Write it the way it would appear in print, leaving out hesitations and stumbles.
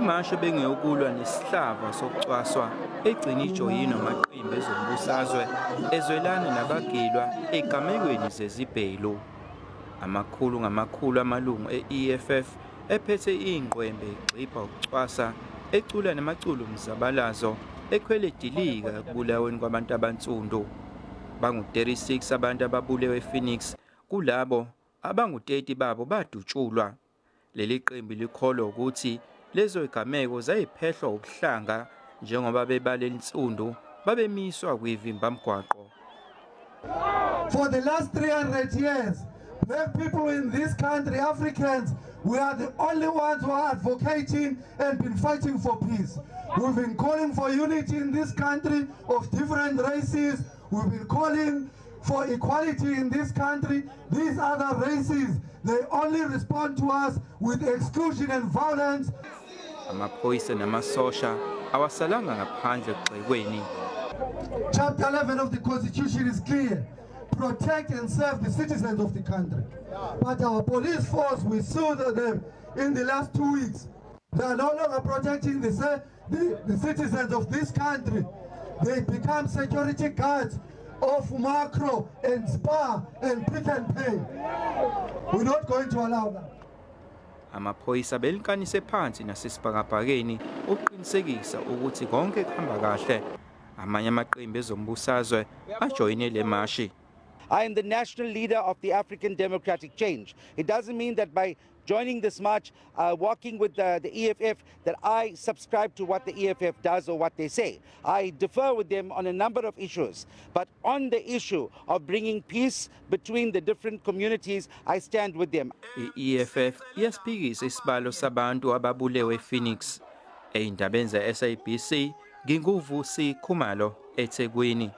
Imashe bengeyokulwa nesihlava sokucwaswa egcina ijoyini amaqembu ezombusazwe ezwelana nabagilwa egamekweni zezibhelu. Amakhulu ngamakhulu amalungu e-EFF ephethe ingqwembe egxipha ukucwasa ecula namaculo omzabalazo ekhwele dilika ekubulaweni kwabantu abansundu. Bangu-36 abantu ababulewe ePhoenix, kulabo abangu-30 babo badutshulwa. Leli qembu likholwa ukuthi lezo igameko zayiphehlwa ubuhlanga njengoba bebaleli insundu babemiswa kwivimbamgwaqo. For the last 300 years, black people in this country, Africans, we are the only ones who are advocating and been fighting for peace. We've been calling for unity in this country of different races. We've been calling for equality in this country. These other races, they only respond to us with exclusion and violence. Amaphoyisa namasosha awasalanga ngaphandle egxekweni. Chapter 11 of the Constitution is clear. Protect and serve the citizens of the country. But our police force, we saw them in the last 2 weeks. They are no longer protecting the citizens of this country. They become security guards of Macro and Spa and Pick and Pay. We're not going to allow that. Amaphoyisa belinkanise phansi nasesibhakabhakeni ukuqinisekisa ukuthi konke kuhamba kahle. Amanye amaqembu ezombusazwe ajoyine le mashi. I am the national leader of the African Democratic Change. It doesn't mean that by joining this march, working with the EFF, that I subscribe to what the EFF does or what they say. I differ with them on a number of issues. But on the issue of bringing peace between the different communities, I stand with them. I-EFF iyasiphikisa isibalo sabantu ababulewe ePhoenix. Ey'ndabeni ze-SABC, nginguVusi Khumalo, eThekwini.